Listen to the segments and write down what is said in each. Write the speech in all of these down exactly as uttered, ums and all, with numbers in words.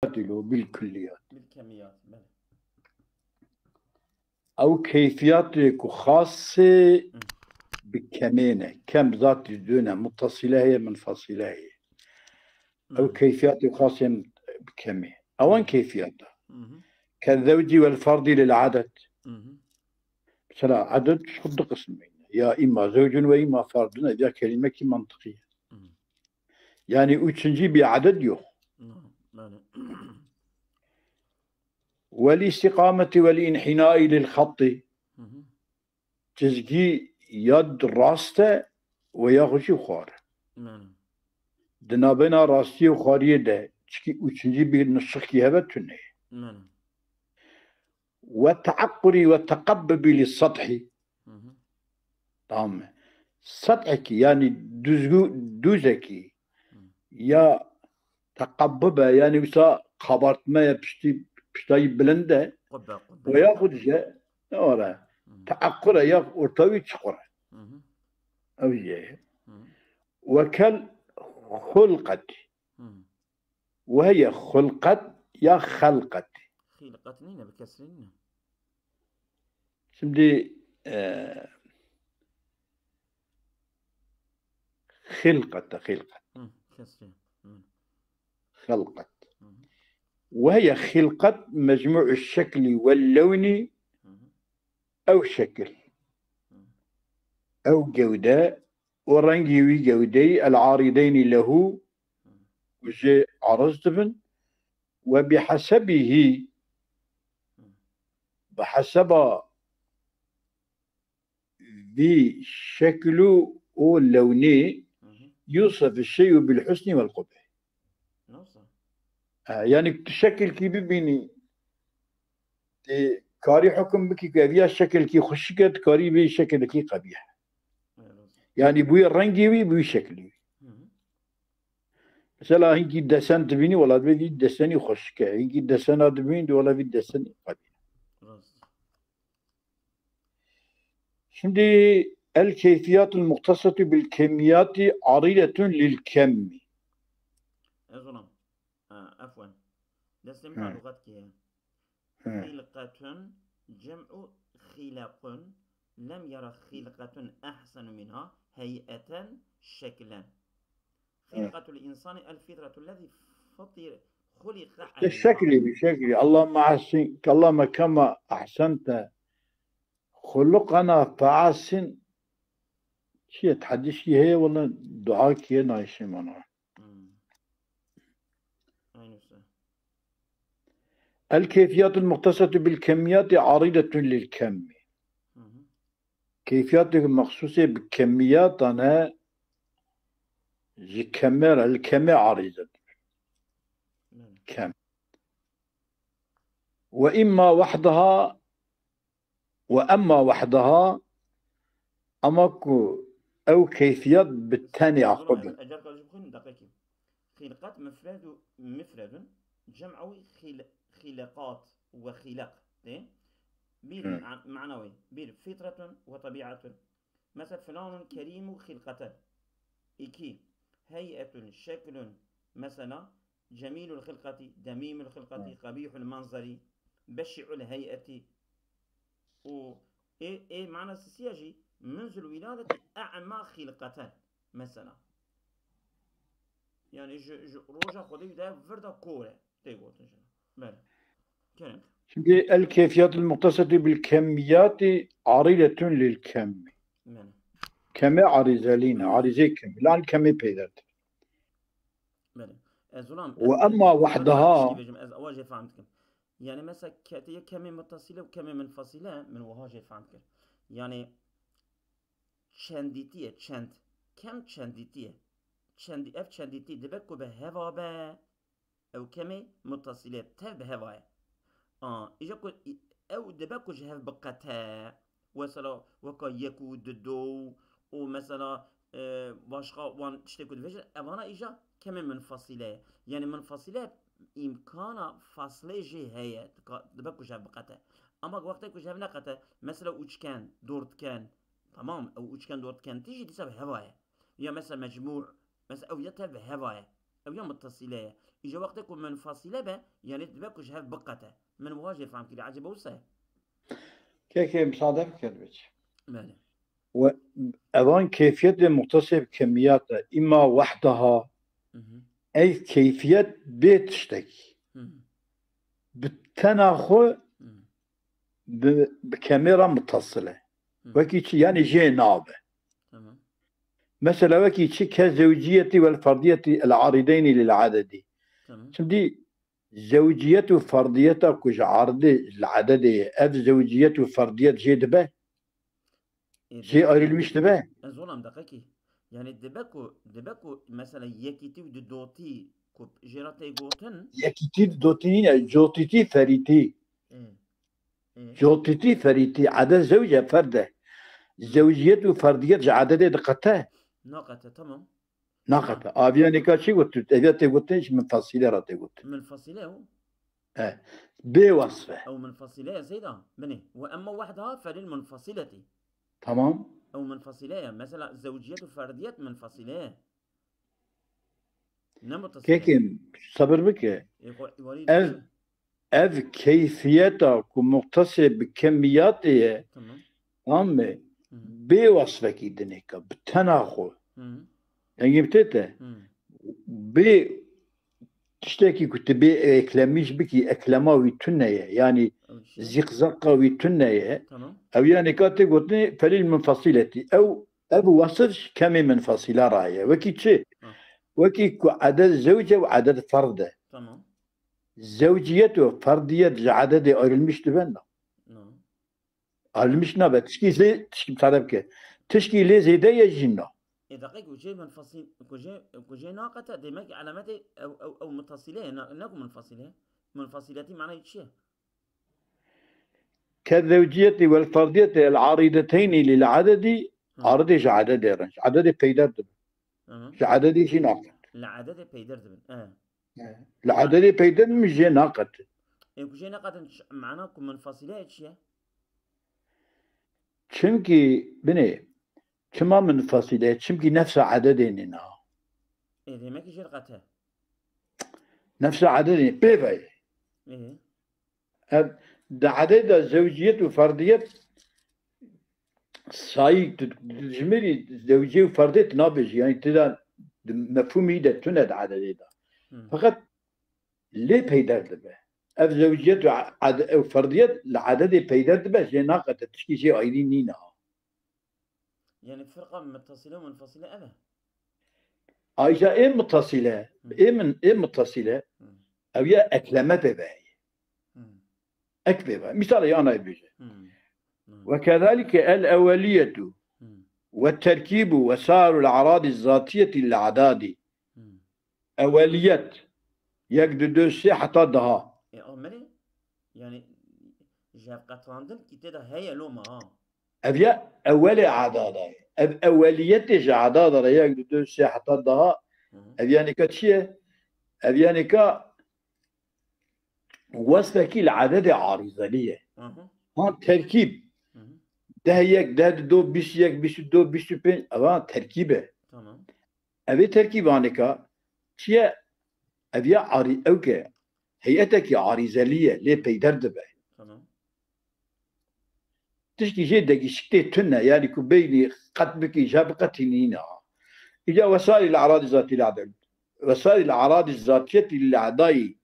keyfiyatî lo bil kulliyat. Bil kemiyat. Belê. Ew keyfiyatê ku xasê bi kemê ne. Kem zatî du ne. Mutasile heye, munfasile heye. Ew Belê. Keyfiyatê xasê bi kemê. Ewan keyfiyata. Hı hı. Ke zewcî wel ferdî lil adet. Hı hı. Mesela adet ji xwe du qism hene. Ya îma zewcun ve îma ferdun. Ev ya kelimekî mantiqî ye. Hı. Yani üçüncü bir adet yok. Hı. Belê. Vel istiqameti vel inhinai lil xatti. Hı hı. Çizgi ya rast e ve ya xwe jî xwar e. Belê. Di navbeyna rastiyê û xwariyê de çikî üçüncü bir nişixkî hebe tune. Belê. Ve teakkuri ve teqabbubi li sethî. Hı hı. Tamam mı? Sethekî yani düzgü, düzekî Hı. Ya teqabbube yani wisa kabartme ya piştî, piştayî bilind e. Qubbe, qubbe. Ve ya xwe dije ne were. Hı hı. Teakkure ya ortawî çukur e. Hı hı. Ew jî ye. Hı hı. Ve kel xulqet. Hı. Ve heye xulqet ya xelqet. Xîlqet nîne, bi kesrî nîne. Şimdi e, xilqet, xilqet. Hı, kesrî. Hı. Xelqet. Hı hı. Ve heye xilqet mecmu'u şekli ve lewni Hı hı. ew şekil. Hı. Ew gewde û rengî wî gewdeyî el arideyni lehu Hı. ku jê ariz dibin ve bi hesebihî Hı. bi heseba vî şeklu û lewnî Hı hı. yusef şeyu bil husni vel qubhi. Nasıl? Ha, yani tu şekilkî bibînî, tu karî hukm bikî ku ev ya şekilkî xweşik e, tu karî bê şekilkî qebîh. Evet. Yani bûyê rengî wî, bûyê şeklî wî. Hı hı. Mesela hinkî desen dibînî, wela vê vî desenî xweşik e. Hinkî desena dibînî, wela vî desenî qebîh. Rast. Şimdi el keyfiyatul muhtesetu bil kemiyati aridetun lil kemmi. Ez olam. Ha, efwen. Destê min Hı. Lugat ki. Hı. Xîlqetun cem'u xîlequn. Lem yara xîlqetun ehsenu minha hey'eten şeklen. Hı. Xîlqetul insani el fitretu lezî fatire xuliqa İşte şekli bir şekli. Allahümme ahsin, Allahümme kema ahsente hulukana fe ahsin. Çiye hadis ki heye, wala dua ki heye, nayşe mana. Hmm. Aynı şey. El keyfiyatul muhtesetu bil kemiyati aridetun lil kemmi. Hı hı. Keyfiyatê mexsusê bi kemiyatan e, ji kemê re, li kemê arîz e. Belê. Kem. Ve imma wahdaha, ve emma wahdaha, ama ku ew keyfiyat bi tenê Zura, xwe bin. Eger ka ji bixwînin deqekî. Xîlqet mifredu, mifredun cem'u xîl-, xîleqat ve xîleq tê. Bir Hı. ma-, mana wê. Bir fitretun ve tebi'etun. Mesela filanun kerîmu xîlqeten. İki hey'etun şeklun. Mesela cemîlul xilqetî, demîmul xilqetî, Hı. qebîhul manzerî, beşî'ul hey'etî. Û ê, ê mana sisiya jî munzul wîladetî e'ma xîlqeten. Mesela. Yani ji, ji roja Xwedê de vir de kor e. Tê gotin jî. Belê. Kerem. Şimdi el keyfiyatul muhtesetu bil kemiyati aridetun lil kemmi. Belê. Kemê arîzelîne, arîzê kemî. Lan kemê peyder. Belê. Ez ulan, Ve emma wahdaha. Ez awa jê fehm dikim. Yani mesela ketiye kemê mutasile û kemê munfasile, min wiha jê fehm kir. Yani çendîtî ye, çend. Kem çendîtî ye. Çendî-, ev çendîtî dibe ku bi heva be, ew kemê mutasile tev bi heva ye. A, îja ku î-, ew dibe ku ji hev biqete, mesela weka yek û du do û mesela, e, başqa wan tiştê ku dibêjin, evana îja kemê munfasile ye. Yani munfasile îmkana faslê jê heye, dika-, dibe ku ji hev biqete. Ama wextê ku ji hev neqete, mesela üçgen, dörtgen, tamam, ew üçgen dörtgen tî jî dîsa bi heva ye. Ya mesela mecmû, mesela ew ya tev bi heva ye. Ew ya mutasile ye. Îja wextê ku munfasile be, yani dibe ku ji hev biqete. Min wiha jê fehm kirî. Ecebe wisa ye? Kekê, misade bike dibe çi? Belê. Ve evan keyfiyetê muxtesê bi kemiyat e. Îma wehdaha, Hı hı. Ey keyfiyet bê tiştekî. Hı hı. Bi tena xwe Hı hı. bi, bi kemê re mutasile. Hı. Wekî çi? Yani jê nabe. Tamam. Mesela wekî çi ke zewciyetî wel ferdiyetî el arideynî lil adedî. Tamam. Şimdi zewciyet û ferdiyeta ku ji ardê li ededê ye, ev zewciyet û ferdiyet jê dibe? Ê, Jê ayrılmış dibe? Ez olam deqekî. Yani dibe ku, dibe ku mesela yekîtî û didotî ku jê re tê gotin. Yekîtî didotî nîne, cotîtî ferîtî. Ê, ê, Cotîtî ferîtî, edet zewce ferde. Zewciyet û ferdiyet ji ededê diqete. Naqete, tamam. Naqete. Aviya nêka çi gotin? Eviya tê gotin ji munfasile re tê gotin. Munfasile o. E, bê wasf e. Ew munfasile ye zeyda. Binê. Ve emma wahdaha felil munfasileti. Tamam. Ew munfasile ye. Mesela zewciyet û ferdiyet munfasile ye. Ne mutasile. Kekê, sabir bike. Ê, xwe, warî Ev, ev keyfiyeta ku muxtesê bi kemiyatê ye, Tamam. tamam mı? Hı hı. Bê wasfekî dinêka, bi tena xwe. Hı hı. Dengê bi tê te? Hı. Bê tiştekî ku tu bê eklemîş bikî, eklema wî tune ye. Yani Ew şey. zîqzaqa wî tune ye. Tamam. Ew yani ka tê gotinê felil munfasileti. Ew, ev wasif ji kemê munfasila re ye. Wekî çi? Ha. Wekî ku eded zewce û eded ferd e. Tamam. Zewciyet û ferdiyet ji ededê ayrılmış dibe na. No. Ayrılmış nabe. Tişkî zê, tişkî tarif ke. Tişkî lê zêde ye jî na. Ê, deqek ku jê munfasil, ku jê, ku jê naqete, demek ki alametê ew, ew, ew mutasile ye, ne, ne ku munfasile ye. Munfasileti manayê çi ye? Ke zewciyetî wel ferdiyetî el arideteynî lil adedî, Hı. Aridê ji ededê re. Ji ededê peyder dibin. Hı hı. Ji ededê jî naqet. Li ededê peyder dibin. E. Li ededê peyder dibin jê naqet. Ê, ku jê naqetin ç-, mana ku munfasile ye çi ye? Çimkî, binê, çima munfasile ye? Çimkî nefsa ededê nîna. Ê, demek ki jê diqete. Nefsa ededê pê ve ye. Ê. Ev, di edê de zewciyet û ferdiyet sayî tu, tu dijmirî zewciyê û ferdiyet nabêjî. Yani tu de di mefhûmî de tune di ededê de. Hı. Feqet lê peyder dibe. Ev zewciyet û ed-, ew ferdiyet li ededê peyder dibe, jê naqete, tişkî jê ayrî nîne. Yani firqa mutasile û munfasile ev e. Ayrıca ê mutasile, Hı. ê min, ê mutasile, Hı. ew ya ekleme pê ve. Hı. Ek pê ve. Misal ya anayê bêje. Hı. Hı. Ve kezalike el eweliyetu Hı. ve terkibu ve sarul aradi zatiyeti lil adadi. Hı. Eweliyet. Yek, du, dö, sê heta daha. E, ameli, yani, ji hev qetandin ki tê de heye loma ha. Ev ya ewelê adada ye. Ev eweliyetê ji adada re yek, du, dö, sê heta daha. Hı hı. Ev yani ka çi ye? Ev yani ka wesfekî li ededê arîzelî ye. Hı hı. Ha terkîb. Hı hı. Deh yek, deh du, bîst yek, bîst du, bîst pênc, eva terkîb e. Tamam. Evê terkîb anêka çi ye? Ev ya arî-, ew ke heyetekî arîzelî ye, lê peyder dibe. Tamam. Tişkî jê degîşik tê tune, yani ku beynî qet bikî, ja biqetînî nîne. Îca wesaîl eradî zatî lil aded. Wesaîl eradî zatiyetî lil adayî,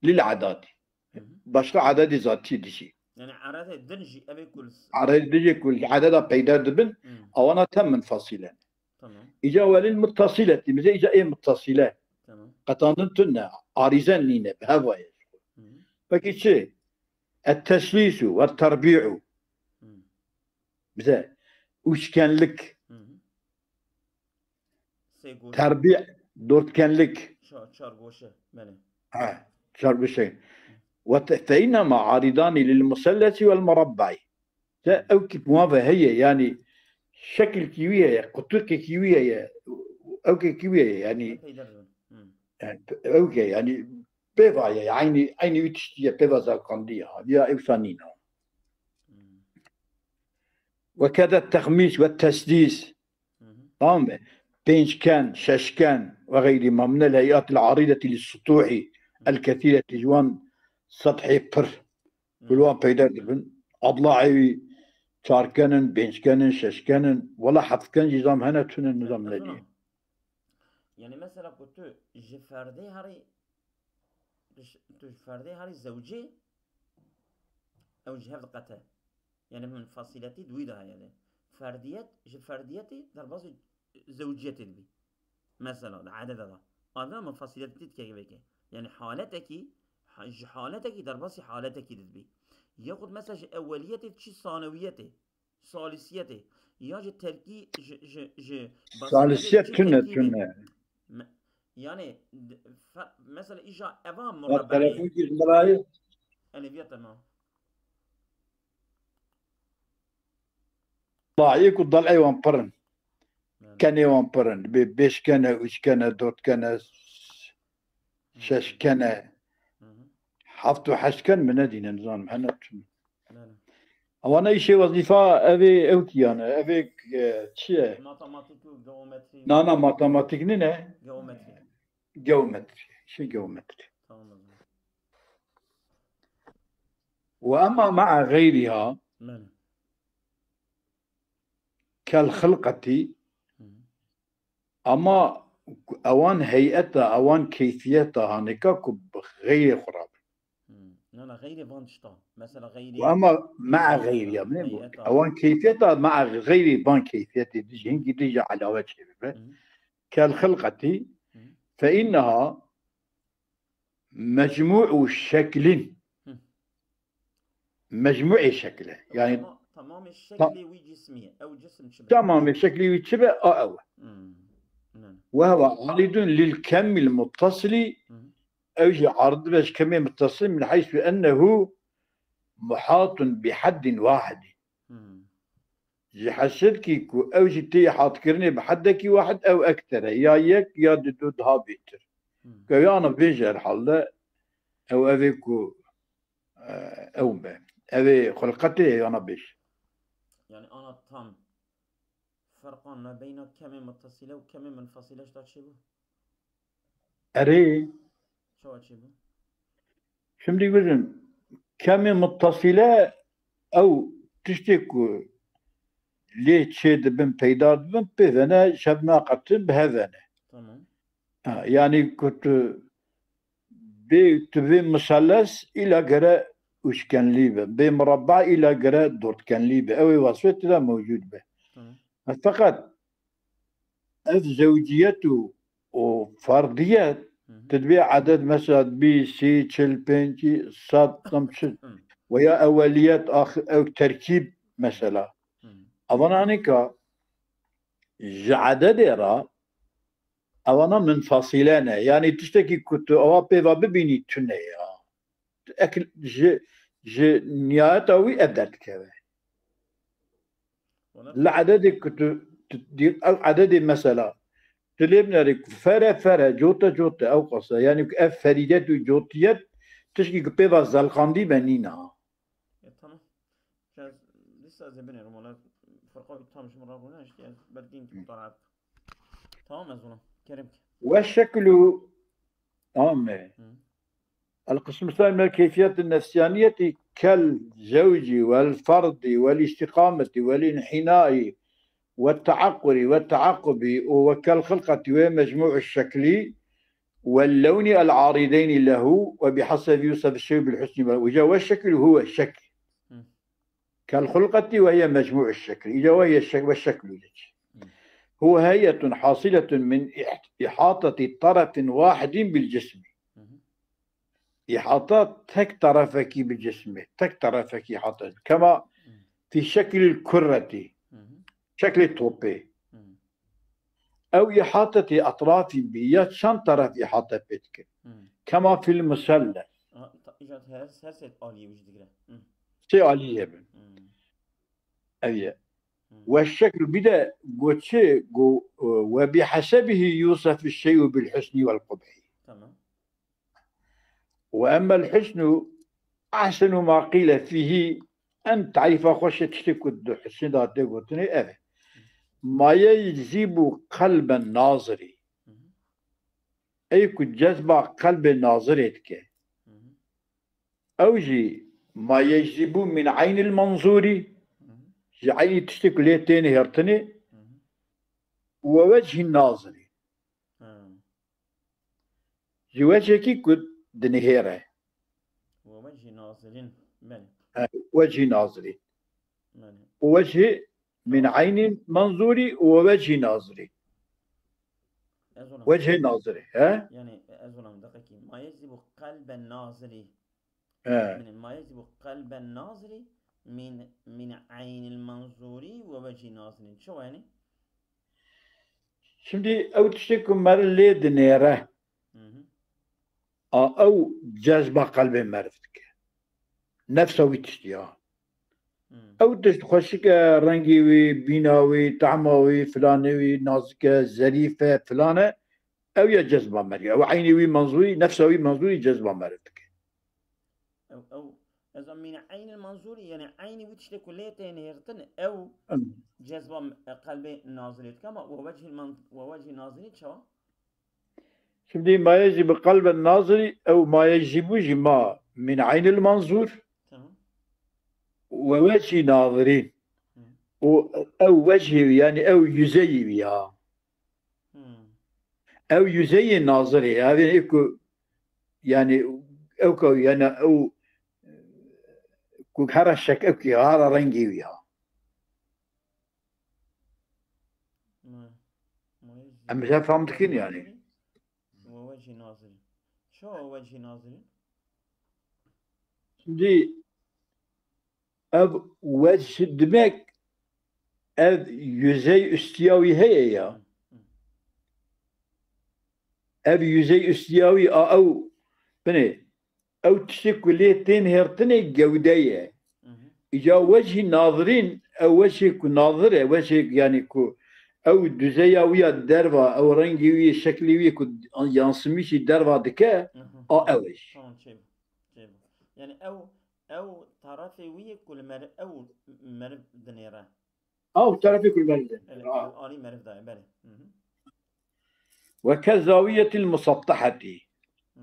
lil adadî. Hı hı. Başka adedî zatî dişî. Yani eradê din jî evê kul. Eradî din jî kul adeda peyder dibin, Hı. awana tem munfasîl e. Tamam. Îca welil muttasileti, bize îca ê muttasile. Tamam. Qetandin tune, arîze nîne, bi heva ye. Hı hı. Peki çi? Et teslîsu ve terbi'u. Hı. Bize üçgenlik, Hı hı. Sê goşe. terbi', dörtgenlik. Çar, çar goşe. Belê. Ha, çar bir şey. Ve te-, fe innema aridani lil musellesi vel murabba'i. Te ew ki muave heye, yani şekil ki wî heye, qutukê ki wî heye, ew ki ki wî heye, yani, Peyder dibin. Hı. yani ew ki, yani pêva ye, aynı, aynı wî tiştî ye, pêva zevqandî ye. Ya ew sanîna. Hı. Ve keda tehmîs ve tesdîs. Hı hı. Tamam mı? pênc ken, şeş ken ve xeyrî, ma min el heyat el arideti li sutuhi el kethîreti, ji wan sethê pir ku li wan peyder dibin. Adlahê wî çar ken in, pênc ken in, şeş ken in. Wela heft ken jî zam hene tune nizam ne diye. Yani mesela ku tu ji ferdê herî, tu ji, tu ji ferdê herî zewcê, ew ji hev diqete. Yani min fasiletî di wî de heye. Ferdiyet, ji ferdiyetê derbasî zewciyetê dibî. Mesela, di edede de. Adina min fasiletî dike veke. Yani haletekî, ha-, ji haletekî derbasî haletekî didibî. Yaxud mesela ji eweliyetê çi sanewiyetê, salisiyetê. Ya ji terkî, ji, ji, ji Salisiyet tune, tune. Me-, yani, d-, fe-, mesela îja eva murabeyê. Telefon kir mirayê. Elê viya tamam. Dayê ku dal ê wan pir in. Yani. Kenê wan pir in. Bê beş kene, üç kene, dört kene, şeş kene. Hı hı. Heft û heşt ken mi nedîne, nizanim, hene tune. Yani. Ewana îşê wezîfa evê ew kiyane, evê, e, çi ye? Matematik û geometri. Na, na, matematik nîne. Geometri. Geometri. Şey geometri. Tamam o zaman. Ve emma ma'a gayriha, yani, kel xilqeti, hı hı, ama ewan heyeta, ewan keyfiyeta haneka ku bi xeyrê xwe rabin. Hmm. Na, na, xeyrê van tişta. Mesela xeyrê. Û ema me'a xeyriya, ne bu? Heyeta. Ewan keyfiyeta me'a xeyrê van keyfiyetê dijî, hingî dijî elawe çêbibe. Hı hı. Kel xilqetî, hı hı, fe inneha mecmu'u şeklin. Hı. Mecmu'ê şekle. Yani tamam, tamamê ta-, şeklê wî cismî ye. Ew cisim çi be? Tamamê şeklê wî çi be, a ew e. Hmm. Ne. Ve huve aridun lil kemmil muttasili. Hı hı. Ew jî arid dibe ji kemê muttasil min heysu ennehu muhatun bi haddin wahidin. Hmm. Ji hesed kî ku ew jî tê hatkirinê bi heddekî wahid ew ekter e. Ya yek ya di du daha bêtir. Hmm. Ku yana bêje herhalde ew evê ku, e, ew be. Evê xulqetê yana bêj. Yani ana tam ferqan me beyna kemê muttasile û kemê munfasile ji te çêbû? Erê. Çawa çêbû? Şimdi guzim, kemê muttasile ew tiştê ku lê çê dibin, peyda dibin, pê ve ne, şev naqetin, bi hev ve ne. Tamam. Ha, yani ku tu bê, tu bê musalles îla gere üçgenlî be, bê murabba îla gere dörtgenlî be. Ew ê wasfê tu de mewcud be. Tamam. Feqet ev zewciyet û, û ferdiyet, hı hı, tu dibê edet mesela bîst, sî, çil, pêncî, sed, tam çi. Hı. Veya eweliyet, ax-, ew terkîb mesela. Hı. Evan anîka ji ededê re ewana munfasîle ne. Yani tiştekî ku tu ewa pê ve bibînî tune ya. Ek-, ji, ji nihayeta wî ev derdikeve. Li ededê ku tu, tu, di-, ew ededê mesela, tu lê binerî ku fere fere, cote cote ew qasa. Yani ku ev ferîdet û cotiyet tişkî ku pê ve zelqandî be nîna. Ya, tamam. Şaz, lisa ez ê binêrim, wala firqa wî tam ji min re rûne, işte, ez belkî hinkî mutaraf. Tamam, ez ona. Kerem ki. Ve şeklu, tamam mı? Hı. القسم الثاني من الكيفيات النفسانية كالزوج والفرد والاستقامة والانحناء والتعقل والتعقب وكالخلقة ومجموع الشكل واللون العارضين له وبحسب يوصف الشيء بالحسن وال-، وجا والشكل هو الشكل. Hı. كالخلقة وهي مجموع الشكل. إذا وهي الشك-، والشكل. Hı. هو هيئة حاصلة من إح-، إحاطة طرف واحد بالجسم. Hı hı. إحاطة tek tarafekî bi cismê, tek tarafekî ihata. Kema, hı, fi şekil kurreti. Hı hı. Şeklê topê. Hı. Ew ihateti etrafî bi ya çend taraf ihate pê dikin. Hı. Kema fil musalles. Ha, ta-, îca her, her sê aliyê wî jî digire. Hı. Sê aliyê bin. Hı. Ev ye. Hı. Ve şeklu bir de goçê go, e, ve bi hasebihi yusafu şey'u bil husni vel qubhi. Tamam. Ve emmel husnu ahsenu ma qîle fîhî, en tarîfa xweş e tiştê ku di husnê de tê gotinê ev e. Ma yeczibu qelben nazirî. Hı hı. Ey ku cezba qelbê nazirê dike. Hı hı. Ew jî ma yeczibu min eynil menzûrî. Hı hı. Ji eynî tiştê ku lê tên hêrtinê. Hı hı. We wechî nazirî. Hı. Ji wechekî ku dinihêre. We wechî nazirîn. Belê. E, wechî nazirî. Belê. Û wechî min eynî menzûrî û we wechî nazirî. Ez ona. Wechê nazirî, he? Yani, ez ona deqekî. Ma yeczibu qelben nazirî. He. Yani, ma yeczibu qelben nazirî min, min eynil menzûrî we wechî nazirî. Çi yani? Şimdi ew tiştê ku meriv lê dinêre. Hı hı. A, ew cezba qelbê meriv dike. Nefsa wî tiştî ya. Hı. Ew tişt xweşik e, rengê wî, bîna wî, tahma wî, filanê wî, nazik e, zerîf e, filan e. Ew ya cezba meriv. Ew eynî wî menzûrî, nefsa wî menzûrî cezba meriv dike. Ew, ew, ez a min eynil menzûrî, yani eynî wî tiştê ku lê tên hêrtin, ew Hı. cezba, e, qelbê nazirî dike, ama we wechî men-, we wechî nazirî çawa? Şimdi ma yeczibu qelben nazirî, ew ma yeczibu jî ma min eynil menzûr. Tamam. We wechî nazirî. Hı. Û ew wechî, yani ew yüzeyî ya. Hı. Ew yüzeyê nazirê, ev ê ku, yani, ew ku, yani, ew ku hera şek, ew ki hera rengê wî ya. Hı. Em bize fam dikin yani. We wechî nazirî. Çawa we wechî nazirî? Şimdi ev wech demek, ev yüzey üstiya wî heye ya. Hı, hı. Ev yüzey üstiya wî a ew, binê, ew tiştê ku lê tên hêrtinê gewde ye. Hı hı. Îca wechî nazirîn, ew weşê ku nazir e, weşê yani ku ew duzeya wî ya derva, ew rengê wî, şeklê wî ku yansımışî derva dike, Hı hı. a ew weş. Tamam, çêbû. Çêbû. Yani ew, ew tarafê wî ye ku li meriv, ew meriv dinêre. Ew tarafê ku li meriv dinêre. Belê, Ha. ew alî meriv daye, belê. Hı hı. Weke zawiyetil musattaheti. Hı.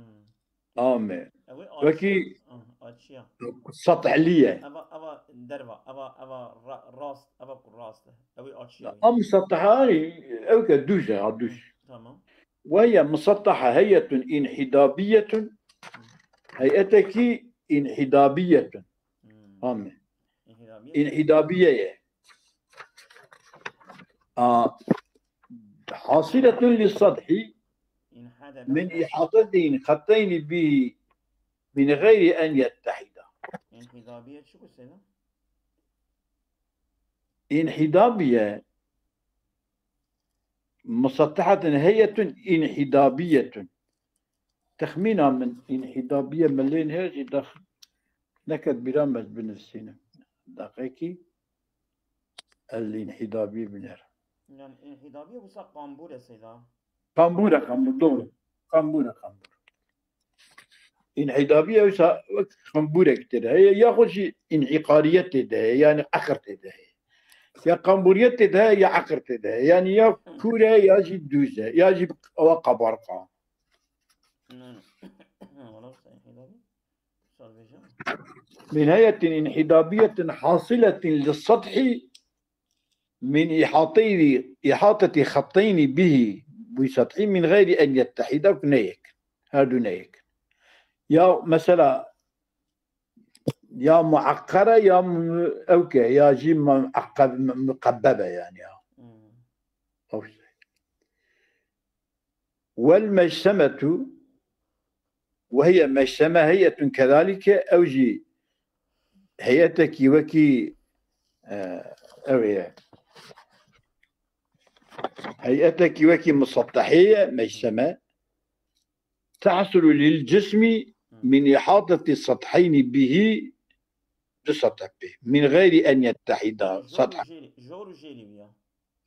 Ame. Ew ê Wekî açiya. Ah, açiya. Satihlî ye. Eva, eva derva, eva, eva ra-, rast, eva ku rast e. Ew ê açiya. A musattaha ew ke dûj e, ha dûj. Hı, tamam. Ve hiye musattaha heyetun inhidabiyetun. Hı. Heyetekî inhidabiyetun. Hı. Ame. İnhidabiye. İnhidabiye ye. A, hasiletun li sadhi İnhadabe. Min ihateti xetteyni bihi min gayri en yettehida. İnhidabiye çi bu Seyda? İnhidabiye musattahatun heyetun inhidabiyetun. Texmîna min înhîdabiyê milên heye jî dex-, neket bîra me ez binivîsînim. Deqekî ez li înhîdabiyê binêrim. Yani înhîdabiyê wisa qambûr e Seyda. Qambûr e, qambûr, doğru. Qambûr e, qambûr. Înhîdabiyê wisa wek qambûrek tê de heye, yaxud jî înîqariyet tê de heye, yani eqir tê de heye. Ya qambûriyet tê de heye, ya eqir tê de heye. Yani ya kûr e, ya jî dûz e, ya jî ewa qabarqa. من هيئة انحدابية حاصلة للسطح من إحاطة، إحاطة خطين به بسطح من غير أن يتحدا، neyek. Her du neyek. Ya mesela ya muakkare ya mu-, ewke ya jî muakkab-, mu-, muqebbebe yani ya. Hmm. Ew işte. والمجسمة وهي مجسمة هيئة كذلك، ew jî heyetekî wekî, e, ew ê. Heyetekî wekî musattehê ye, mecseme. تحصل للجسم من إحاطة سطحين به بسطح به من غير أن يتحدا. Jor û jêrî, jor û jêrî ya.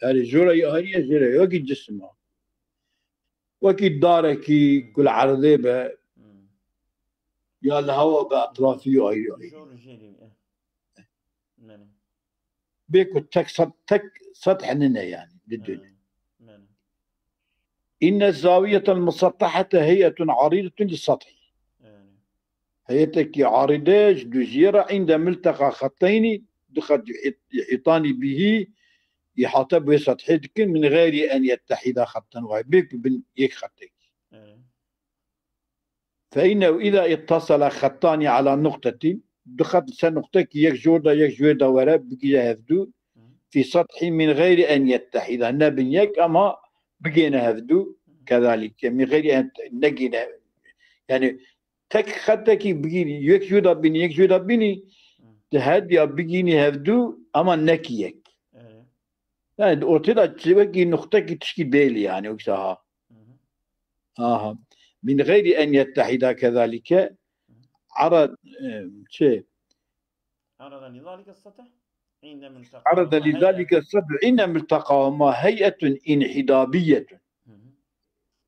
Yani jora ya heriye jêre, wekî cisim a. Wekî darekî ku li erdê be, Hmm. ya li hewa be, etrafî ayrî ayrî. Jor û jêrî, eh. Belê. Bê ku tek sed, tek sed henine yani. Didin. Inne zawiyetel musattahete heyetun aridetu li sathî. Heyetekî aride ji dûjiyê re inde milteqa xetteynî du xet yuhît-, yuhîtanî bihî îhate bi wê sethê dikin min xeyrî en yettehîda xetten wahîd. Bê ku bin yek xetekî. Fe innehu îza ittasala xettanî ala nuqtetîn, du xet li ser nuqtekî yek ji wê de yek ji wê de were bigire hevdû, fî sethî min xeyrî en yettehîda, nebin yek ama bigêne hevdû, kezalîke min xeyrî en negîne, yani tek xetekî bigînî, yek ji wê de bînî, yek ji wê de bînî, di her diya bigînî hevdû ama nekî yek. Yani di ortê de wekî nuqtekî tişkî bêlî yani wekî ha. Aha. Min xeyrî en yettehîda kezalîke. Ara, e, çi? Arada li zalike setih inde milteqa. Arada li zalike setih inde milteqahuma heyetun inhidabiyetun.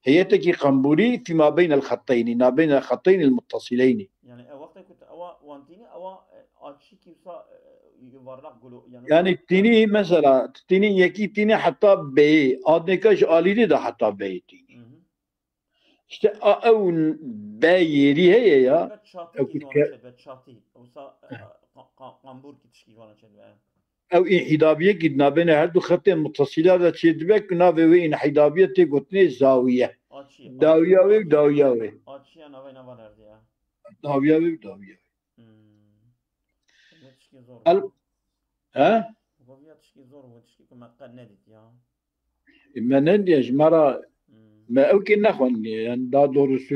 Heyetekî qembûrî fîma beynel xetteynî, na beynel xetteynî el muttasileynî. Yani ew wextê ku tu ewa wan tînî, ewa, e, a çîkî wisa, e, yuvarlak gulo, yani Yani tînî mesela, tînî yekî tînî heta beyê, adnêka ji alînê de heta beyê tînî. Hı hı. İşte a, ew n-, be yêrî heye ya. Be çatî Ew kî kî vana ke- çêdibe, çatî. Wisa, e, qa-, qa-, qambûr kî tişkî vana çêdibe. Ew înhidabiyekî di navbêne her du xetên mutasîla de çêdibe ku navê wê înhidabiyê tê gotinê zawiye. A çi ye? Dawiya wê û dawiya wê. A çi ye navê nava derdê ya? Dawiya wê û dawiya wê. Hmm. Vê tişkî zor. El-, he? Vê tişkî zor, vê tişkî ku me qet nedît ya. E, me nediye ji me re, Hmm. me ew kê nexwendiye. Yani daha doğrusu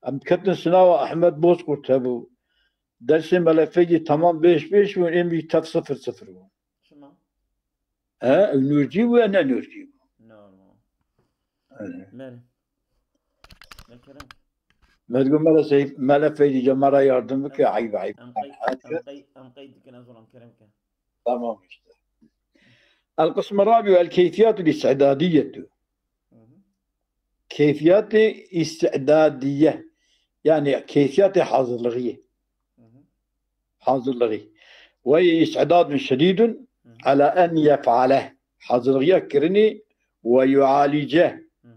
em ketin sinawa Ahmet Bozkurt hebû. Dersê me li fêkî temam beş beş bûn, êm jî tev sifir sifir bûn. Çima? He, ew nûrcî bû ya ne nûrcî bû? Normal. Evet. Merê. Ne kerem. Me digot, mele Seyf, mele Feyzî, ca me re yardım bike, Em, eyb, eyb. em qey-, em qey-, em qeyd dikin, ez olam kerem ke. Tamam işte. El qism rabi el keyfiyatul istidadiyetu. Hı hı. Keyfiyatê istidadiye. Yani keyfiyatê hazırlığı. Hı hı. Hazırlığı. Ve istidadun şedidun Hı hı. ala en yef'ale. Hazırlığı kirini ve yualice. Hı hı.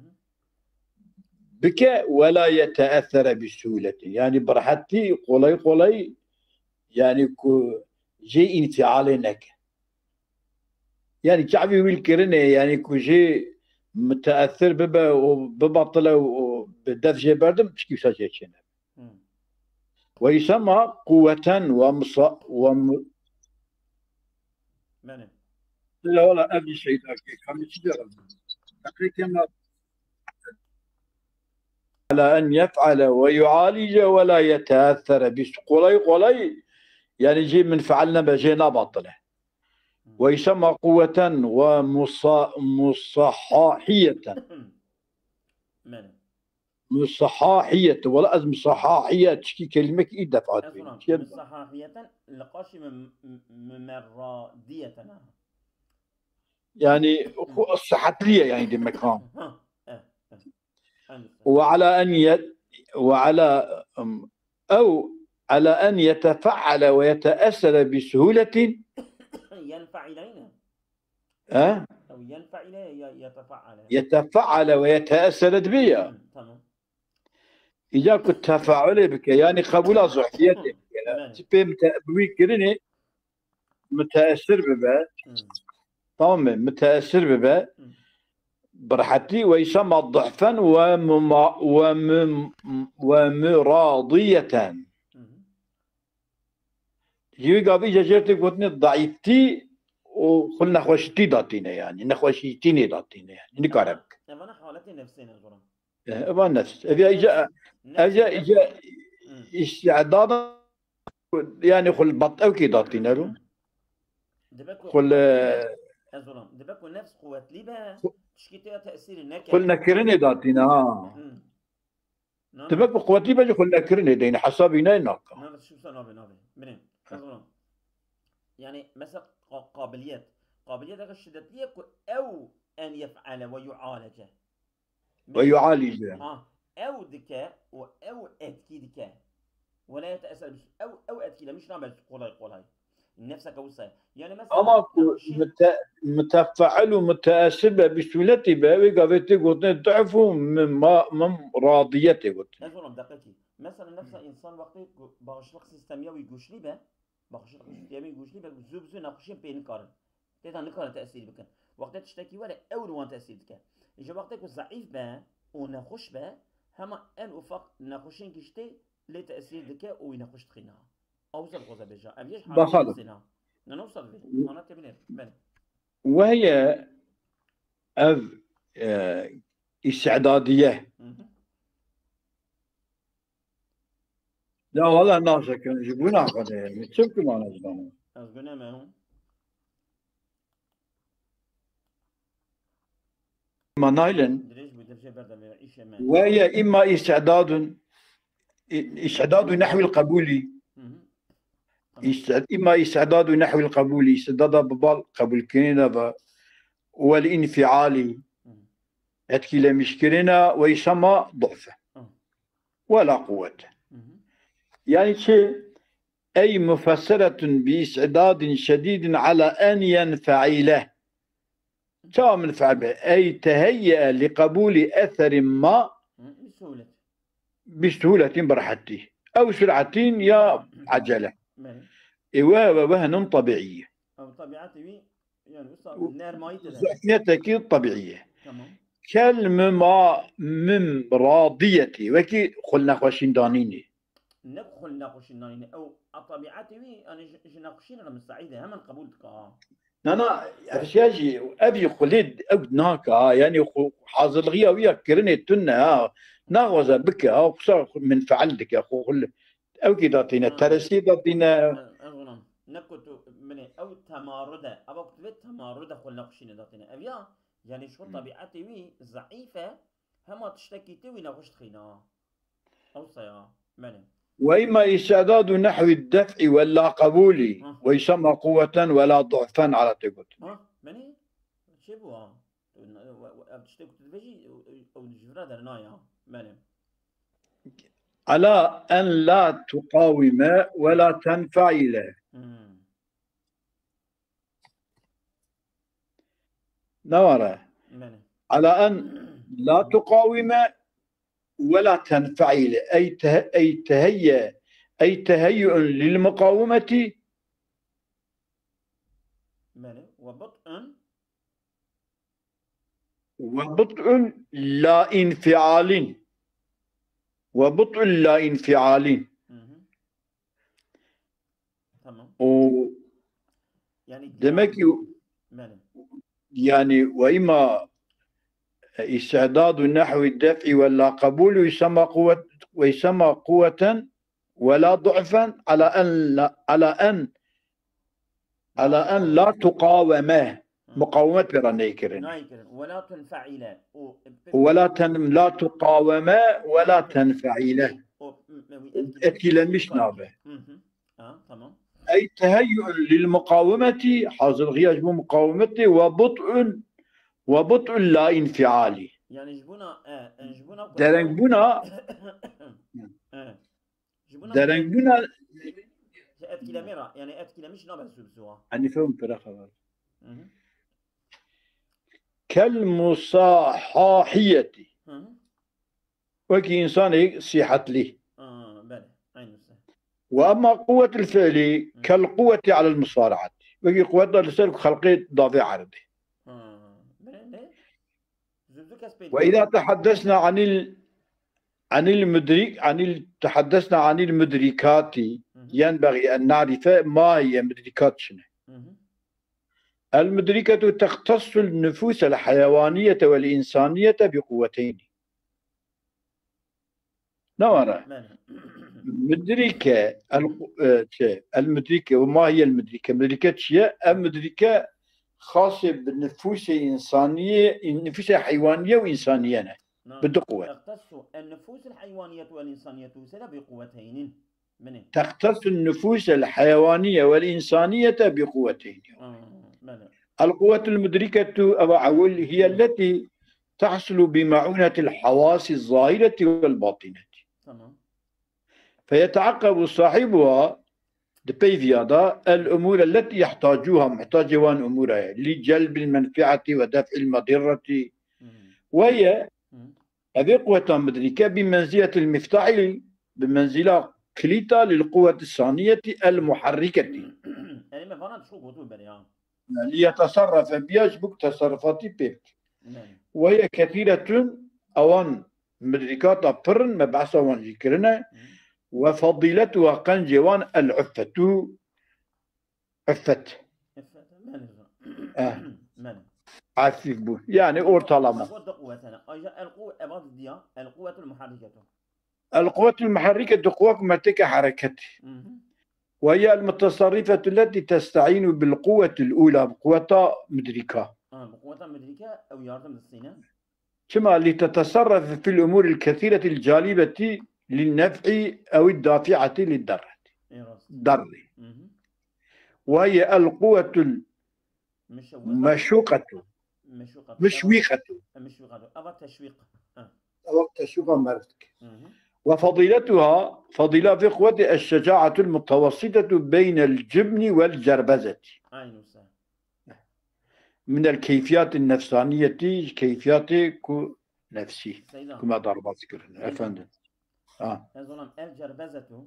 Bike ve la yeteessere bi suhuletin. Yani bi rehetî kolay kolay yani ku jê înfialê neke. Yani çavî wî kirinê yani ku jê müteessir bibe û bibatile û bi dest jê berdim tişkî wisa jê çêne. Hmm. Ve yusema kuvveten ve musa-, ve mu-, Benim. Wala ev jî şeyda ki, kamî çi de ala en yef'ale ve yualice ve la yeteessere. Biz kolay kolay yani jê minfial nebe, jê nabatile. Ve yusema kuvveten ve musa-, musahahiyeten. Benim. Musahahiyet. Wala ez musahahiyet çikî kelimekî î defa Ez dibînim. Çiye dibînim? Musahahiyeten li qarşî mim-, mim-, mimerradiyeten ha. Yani xu-, sihetliye yani demek ha. Ha, evet, evet. Aynı. Ve ala en ye-, ve ala, em, ew ala en yetefeale ve yeteessere bi suhuletin. Yenfaileyne. He? Ew yenfaile ya yetefeale. Yetefeale ve yeteessere dibe ya. Hı, tamam. Îca ku tefaulê bike, yani qebûla zuhfiyetê bike. Evet. Tipê mute-, bi wî kirinê müteessir bibe. Hı. Tamam mı? Müteessir bibe. Hı. Bi rehetî ve yusema duhfen ve muma-, ve mum-, ve muradiyeten. Hı hı. Ji wî gavî jê jê tê gotinê daîftî û xwe li nexweşîtî datîne yani. Nexweşîtînê datîne yani. Nikare bike. Evana haletê nefsê ne zoran. E, eva nefs. Ev ya îca, Nefs, ev ya nefs. îca Hı. îstidada yani xwe li bat-, ew kê datîne ro. Dibe ku Xwe li quwetlî be. Ez zoran. Dibe ku nefs quwetlî be, Xwe-, tişkî te ya tesîrî neke. Xwe li nekirinê datîne ha. Hı. Na, na. Dibe ku quwetlî be jî xwe li nekirinê deyne, hesabî ne naka. Na, na, şu sen abi, abi. Binê. Hı. Ez olam. Yani, mesela, qa-, qabiliyet. Qabiliyet eke şiddetli ye ku ew en yef'ale ve yu'alece. Ve yu'alice. Ha, ew dike û ew etkî dike. Ve la yeteessere bi, ew, ew etkîlemiş nabe kolay kolay. Nefseke wisa ye. Yani mesela Ama ku nexweşî mute-, mutefeil û muteessir be, bi sûletî be, wê gavê tê gotinê du'f û mim-, ma-, mim radiyetê gotinê. Ez olam deqekî. Mesela nefsa însan wextê ku bağışıklık sistemiya wî güçlü be, bağışıklık sistemiya wî güçlü be, zû bi zû nexweşiyên pê nikarin. Tê de nikarin tesîr bikin. Wextê tiştekî were, ew li wan tesîr dike. Ji wextê ku zeîf be û nexweş be, hema en ufak nexweşiyên giştê lê tesîr dike û wî nexweş dixîne. Ew zel xweza bêja. Ev yê ji Bakalım. Halî zina. Ne ne wisa divê. Ana tê binêr. Belê. Weye ev, e, îstidadiye. Hı hı. Ya wala nazekin, ji bûna Xwedê. Çim ki mana ji bana. Ez gune me hûn. Ma naylin. Dirêj bû, dirêj berdem, îşe me. Weye imma îstidadun, î-, îstidadu nehwil qebûlî. Hı hı. Tamam. İste-, imma îstidadu nehwil qebûlî, îstidada bi bal qebûlkirinê ve, wel înfialî, Hı hı. etkilemişkirine ve îsama du'fe. Hı. Ve la quwwete. Hı hı. Yani çi? Ey mufesseretun bi istidadin şedidin ala en yenfeile. Çawa min fe'l be? Ey teheyye li qebûlî eserin ma Hı, bi suhulet. bi suhuletin bi rehetî. Ew sur'etin ya ecele. Belê. E we, we, we henin tabiiye. Ew tabiatê wî, yani, usta, nermayî te de. Zehfiyetekî tabiiye. Tamam. Kel mima-, mim radiyetî. Wekî xul nexweşîn danînî. Ne xul nexweşîn danînî. Ew a tabiatê wî, yani, ji, ji nexweşîn re misteîd e. Hemen qebûl dike, ha. Na, na, ev şey jî, ev jî xulê, ew nake, ha. Yani, xu-, hazirligiya wî ya kirinê tune, ha. Naxwaze bike, ha. Xwesa min fe'l dike, xu-, xul-, Ew kî datîne, Ha. teresî datîne. Ez, ez wana. Ne ku tu, minê, ew temarude, eva ku tu vê temarude xwe nexweşîne datîne. Ev ya, yani ji xwe Hı. tabiatê wî zeîf e, hema tiştekî tê wî nexweş dixîne. Ew saya, menê. Ve îma îstidadu nehwî def'î ve la qebûlî. Hı. Ve îsama quwweten ve la du'fen ala tê gotin. Ha, menê? Çi bû ha? Ev tiştê ku tu dibêjî, ew, ew ji vira dernayê, ha. Belê. Ala en la tuqawime ve la tenfaile. Hmm. Ne were? Belê. Ala en la tuqawime ve la tenfaile. Ey te-, ey teheyye, ey teheyyu'un lil muqawimeti. Belê. Ve but'un Ve but'un la infialin. Ve but'un la infialin. Hı hı. Tamam. O Yani demek ki Benim. yani ve ima, e, istidadu nehwi def'i ve la qabul ve yusama quwwet, ve yusama quwweten ve la du'fen ala en la, ala en Ala en la tuqaweme. Hı. Muqawemet pê re neyê kirin. Nayê kirin. Ve la tenfeile. O, Ve la ten-, la tuqaweme ve la tenfeile. O, m-, m-, etkilemiş Etkilenmiş nabe. Hı hı. Ha, tamam. Ey teheyyu'un lil muqawemeti, hazirligiya ji bo muqawemetê, ve but'un, ve but'un la infiali. Yani ji bona, e, e, ji bona Dereng buna. E. Ji bo Dereng buna. Ji etkilemê re, yani etkilemiş nabe zû bi zû. Hanife û pira xeber. Hı hı. Kel musahahiyeti. Hı hı. Wekî insanê sihetlî. Aa, belê. Aynı şey. Ve emma quwwetul fi'li Hı. kel quwweti alel musaraati. Wekî quwweta li ser xelqê davê erdê. Ha, belê. Zû zû kes pê Ve izâ tehaddesna anil, anil mudrik, anil, tehaddesna anil mudrikati, Hı hı. yenbeğî en na'rife ma hiye mudrikat çi ne. Hı hı. El mudriketu tehtassul nufusel hayawaniyete vel insaniyete bi quwweteyni. Ne were? Belê. Mudrike, el, e, şey, el mudrike ve ma hiye el mudrike. Mudrike çi ye? Ev mudrike xasê bi nifûsê însaniyê, nifûsê heywaniyê û însaniyê ne. Bi du quwet. Tehtassu en nufus el heywaniyet vel insaniyet wisa bi quwweteynin. Belê. Tehtassu nufus el heywaniyet vel insaniyete bi quwweteyni. Ha, belê. El quwwetul mudriketu ev ewil hiye Hı. elleti tahsulu bi ma'unetil havasi zahireti vel batineti. Tamam. Feyeteakkabu sahibuha Di peyviya de, el umûr elletî yehtacuha, muhtacê wan umûra ye. Li celbil menfiatî ve def'il medirretî. Weye, evê quweta midrîke bi menziletil miftahî, bi menzila kilîta lil quweti saniyetî el muharriketî. Erê me vana tişko gotu bere ya. Li yeteserrefe biya ji bo ku teserrufatî pê bike. Weye kethîretun, ewan midrîkata pir in, me behsa wan jî kirine. Ve fadîletuha, qencê wan, el iffetu, iffet. Iffet, men. Eh. Men. Afîf bû. Yani ortalama. Bak, o da quwet hene. Ayrıca el quw-, ebat diya, el quwwetul muharriketu. El quwwetul muharriketu, quwwet merteke hereket. Ve hiye el mutasarrifetu leti testa'inu bil quwwetil ula, quwweta mudrika. Ha, bu quwweta mudrike ew yardım distîne. Çima li teteserref fil umuril kesiretil calibeti lin nef'i ew dafi'ati lid darreti. Ê rast. Darri. Ve hiye el quwwetul meşuqetu. Meşuqetu. Meşuqetu. Eva teşwîq. Ha. Eva teşwîqa merdik. Ve fadiletuha, fadila vê quwwetê eşşeca'atul mutawessitetu beynel cibni vel cerbezeti. Aynı usta. Minel keyfiyatî nefsaniyetî, keyfiyatê ku nefsî, ku me derbas kirin. Efendim. Ha. Ez olam el cerbezetu.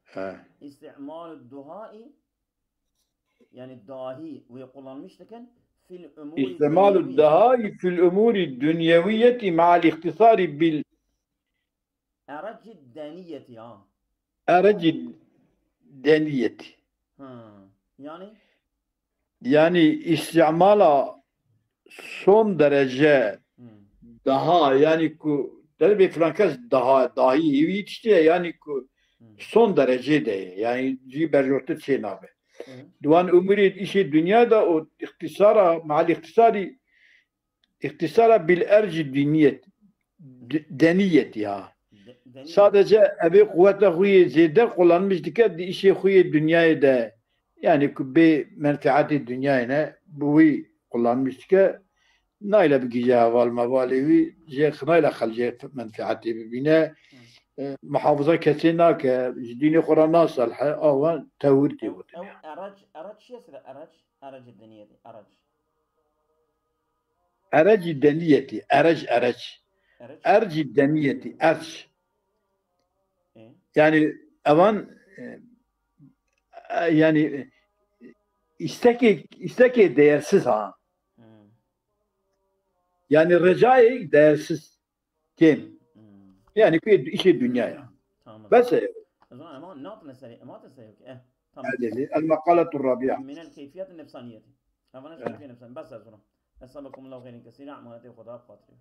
He. İsti'malu duhai, yani dahi wê kullanmış dikin fil umuri. İsti'malu duhai fil umuri dunyeviyeti ma'al ihtisari bil Ereci deniyeti ha. Ereci deniyeti. Ha. Yani? Yani istimala son derece daha, yani ku derbê filan kes daha, dahi hîvî tiştê ye, yani ku son derece de ye. Yani cî berjortir çê nabe. Diwan umurê işê dünya da o iktisara, mahal iktisari iktisara bil erci diniyet, d-, deniyet ya. Sadece evê quweta xwe yê zêde kullanmış dike di işê xwe yê dinyayê de. Yani ku bê menfiatê dinyayê ne bi wî kullanmış dike. Nayle bigije heval mevalê wî, jê xinayla xelcê menfiatê bibîne. E, muhafaza kesê nake, ji dînê xwe re naselhe, awa tewir tê gotin. Ew, ew erac, erac çi ye sire? Erac, erac diniyetê, erac. Erecî deniyetî, erec, erec. Erec? Ercî deniyetî, erc. E? Yani evan, e, e, yani, e, istekê, istekê değersiz ha. Hmm. Yani recayê değersiz. Kêm. Hmm. Yani ku işê dünya ya. Tamam. Bes e. O zaman ama ne yaptın eseri? Emat eseri yok. Eh, tamam. Hadi, el makaletu rabia. Minel keyfiyat nefsaniyeti. Hemen keyfiyat nefsan. Bes e sonra. Esabakumullahu hayran kesira. Emaneti Xuda xatirî.